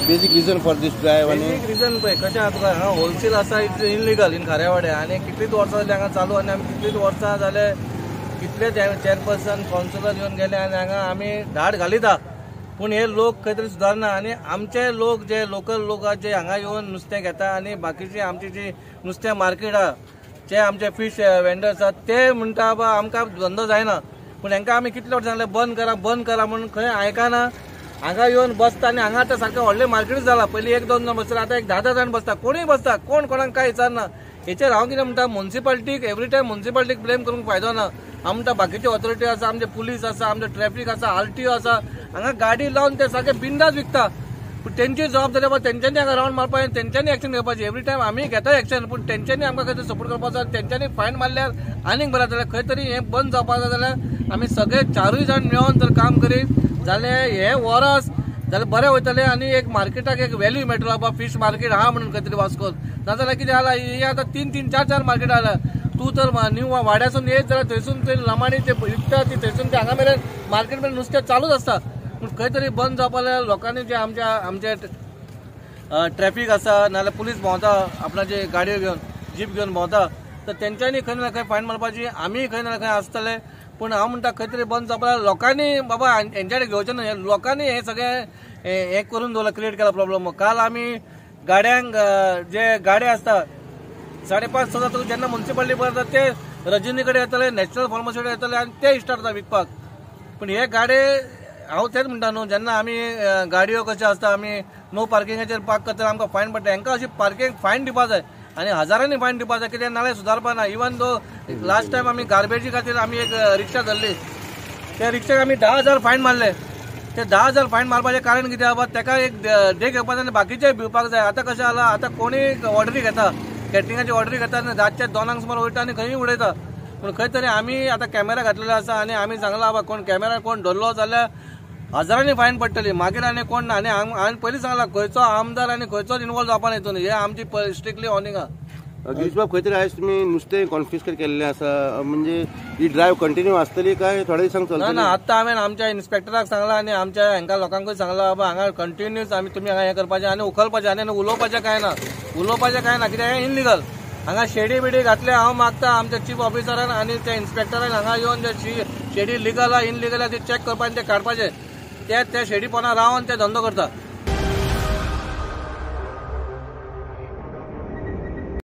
Basic reason for this drive? Basic reason पळय कशें आहा तुका, हांगा होलसेल आसा, it's illegal in खारेवाडे आनी कितलींच वर्सां जालीं हांगा चालू आनी आमी कितलींच वर्सां जाले कितले चेअरपर्सन कावन्सिलर येवन गेले आनी हांगा आमी धाड घालिता, पूण हे लोक खंय तरी सुदारना. आनी आमचे लोक जे लोकल लोक आहा जे हांगा येवन नुस्तें घेता आनी बाकीची आमची जी नुस्तें मार्केट आहा जे आमचे फीश वेंडर्स आहा ते म्हणटा बाबा आमकां धंदो जायना, पूण हांकां आमी कितले वर्सां सांगलें बंद करा बंद करा म्हणून खंय आयकना. हांगा येवन बसता आनी हांगा आतां सारकें व्हडलें मार्केट जालां, पयलीं एक दोन जाण बसता, आतां एक 10-10 जाण बसता, कोणूय बसता, कोण कोणाक कांय विचारना. हेचेर हांव कितें म्हणटा, मुन्सिपालिटीक एवरी टायम मुन्सिपालिटीक ब्लेम करूंक फायदो ना. हांव म्हणटा बाकीचे ऑथॉरिटी आसा, आमचे पुलीस आसा, आमचे ट्रॅफिक आसा, आरटीओ आसा, हांगा गाडी लावन ते सारके बिंदास विकता, पूण तेंची जबाबदारी बाबा तेंच्यांनी हांगा रावंड मारपाक आनी तेंच्यांनी एक्शन घेवपाची. एवरी टायम आमी घेता एक्शन, पूण तेंच्यांनी आमकां खंय तरी सपोर्ट करपाचो आनी तेंच्यांनी फायन मारल्यार आनीक बरें जाल्यार खंय तरी हें बंद जावपाक जाय. जाल्यार आमी सगळे चारूय जाण मेळोन जर काम करीत जाल्यार हें वरस जाल्यार बरें वयतलें आनी एक मार्केटाक एक वेल्यू मेळटलो बाबा फीश मार्केट आहा म्हणून खंय तरी वास्कोन. नाजाल्यार कितें जाला, हें आतां 3-3, 4-4 मार्केट आला. तूं तर न्यू वाड्यासून येत जाल्यार थंयसून ते लमाणी ते विकता ती थंयसून ते हांगा मेरेन मार्केट मेरेन नुस्तें चालूच आसता. पूण खंय तरी बंद जावपा जाल्यार लोकांनी जे आमच्या आमचे ट्रॅफिक आसा नाजाल्यार पुलीस भोंवता आपणाचे गाडयो घेवन जीप घेवन भोंवता, तर तेंच्यांनी खंय ना खंय फायन मारपाची, आमी खंय ना खंय आसतले. पूण हांव म्हणटा खंय तरी बंद जावपा जाल्यार लोकांनी बाबा हेंच्याकडेन घेवचें न्हय, लोकांनी हें सगळें हें करून दवरलां, क्रिएट केला प्रॉब्लम. काल आमी गाड्यांक जे गाडे आसता 5:30 जाता जेन्ना मुन्सिपालिटी भरता ते रजनी कडेन येतले, नॅशनल फार्मसी कडेन येतले आनी ते स्टार्ट जाता विकपाक. पूण हे गाडे हांव तेच म्हणटा न्हू, जेन्ना आमी गाडयो कश्यो आसता आमी नो पार्किंगाचेर पार्क करता आमकां फायन पडटा, हांकां अशी पार्किंग फायन दिवपा जाय आनी हजारांनी फायन दिवपा जाय, कित्याक नाल्यार सुदारपा ना. इवन दो लास्ट टायम आमी गार्बेजी खातीर आमी एक रिक्षा धरली, त्या रिक्षाक आमी 10,000 फायन मारले. ते 10,000 फायन मारपाचें कारण कितें बाबा तेका एक देख घेवपाक जाय आनी बाकीचे भिवपाक जाय. आतां कशें जालां, आतां कोणूय ऑर्डरी घेता, कॅटरिंगाची ऑर्डरी घेता आनी रातच्या 2 सुमार वयता आनी खंयूय उडयता. पूण खंय तरी आमी आतां कॅमेरा घातलेले आसा आनी आमी सांगलां बाबा कोण कॅमेरा कोण धरलो जाल्यार हजारांनी फायन पडटली. मागीर आनी कोण ना. आनी हांवें पयलीं सांगलां खंयचो आमदार आनी खंयचोच इनवॉल्व जावपा ना हितून, हे आमची स्ट्रिक्टली वॉर्निंग आहा. गिरीश बाब, खंय तरी आयज तुमी नुस्तें कॉन्फिस्केट केल्लें आसा, म्हणजे ही ड्रायव्ह कंटिन्यू आसतली काय थोड्या दिसांक चलतली? ना, आतां हांवें आमच्या इन्स्पेक्टराक सांगलां आनी आमच्या हांकां लोकांकूय सांगलां बाबा हांगा कंटिन्यूस आमी तुमी हांगा हें करपाचें आनी उखलपाचें आनी उलोवपाचें कांय ना, उलोवपाचें कांय ना, कित्याक हें इनलिगल. हांगा शेडी बिडी घातले, हांव मागता आमच्या चीफ ऑफिसरान आनी त्या इन्स्पेक्टरान हांगा येवन जे शेडी लिगल आहा इनलिगल आहा ते चॅक करपाचें, ते काडपाचें, ते त्या शेडी पोना रावन ते धंदो करता.